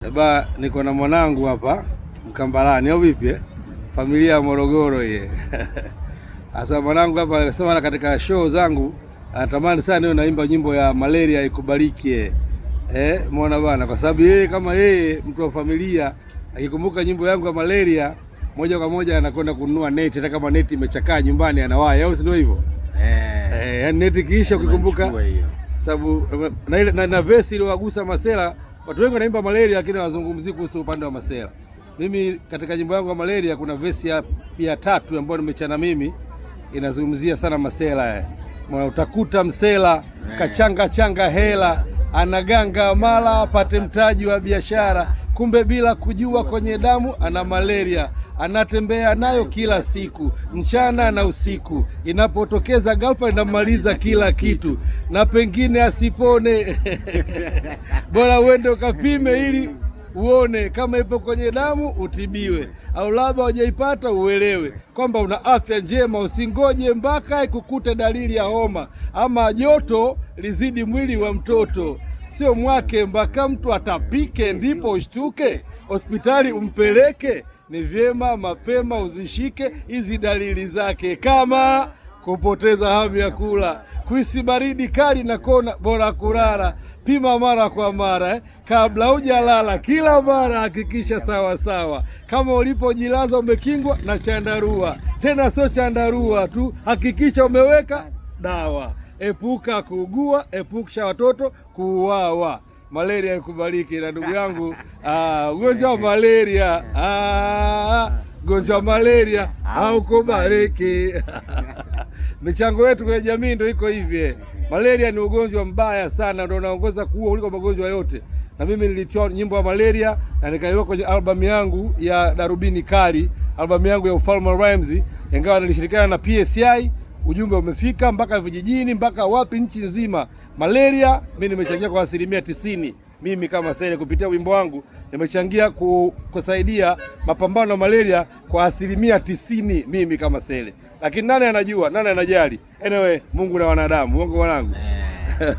Ba, niko na mwanangu hapa Mkambalani au vipi eh? Familia ya Morogoro ye. Sasa mwanangu hapa alisema na katika show zangu anatamani sana niwe naimba nyimbo ya malaria ikubaliki. Eh, muona bana, kwa sababu yeye kama yeye mtu wa familia akikumbuka nyimbo yangu ya malaria moja kwa moja anakwenda kununua neti, hata kama neti imechakaa nyumbani anawai, au si ndio hivyo? Eh, Yani neti kiisha ukikumbuka nichukue hiyo. Sababu na verse iliwagusa masela. Watu wengi wanaimba malaria lakini hawazungumzii kuhusu upande wa masela. Mimi katika nyimbo yangu ya malaria kuna verse ya tatu ambayo nimechana mimi inazungumzia sana masela eh. Mwana utakuta msela kachanga changa hela anaganga mala apate mtaji wa biashara, kumbe bila kujua kwenye damu ana malaria, anatembea nayo kila siku mchana na usiku, inapotokeza ghafla inamaliza kila kitu, na pengine asipone. Bora uende ukapime ili uone kama ipo kwenye damu utibiwe, au labda hujaipata uelewe kwamba una afya njema. Usingoje mpaka ikukute dalili ya homa ama joto lizidi mwili wa mtoto, sio mwake mpaka mtu atapike ndipo ushtuke, hospitali umpeleke. Ni vyema mapema uzishike hizi dalili zake kama kupoteza hamu ya kula, kuhisi baridi kali na kona, bora kulala. Pima mara kwa mara kabla hujalala, kila mara hakikisha sawa sawa kama ulipojilaza umekingwa na chandarua. Tena sio chandarua tu, hakikisha umeweka dawa. Epuka kuugua, epusha watoto kuuawa. Malaria ikubaliki. Na ndugu yangu, ugonjwa wa malaria, ugonjwa wa malaria haukubaliki. Michango yetu kwenye jamii ndio iko hivi. Malaria ni ugonjwa mbaya sana, ndio unaongoza kuua kuliko magonjwa yote. Na mimi nilitoa nyimbo ya malaria na nikaiweka kwenye albamu yangu ya Darubini Kali, albamu yangu ya Ufalme Rhymes, ingawa nilishirikiana na PSI. Ujumbe umefika mpaka vijijini, mpaka wapi, nchi nzima. Malaria mimi nimechangia kwa 90%. Mimi kama Sele kupitia wimbo wangu nimechangia kusaidia mapambano ya malaria kwa 90%, mimi kama Sele. Lakini nani anajua? Nani anajali? Anyway, Mungu na wanadamu. Mungu wanangu. Eh.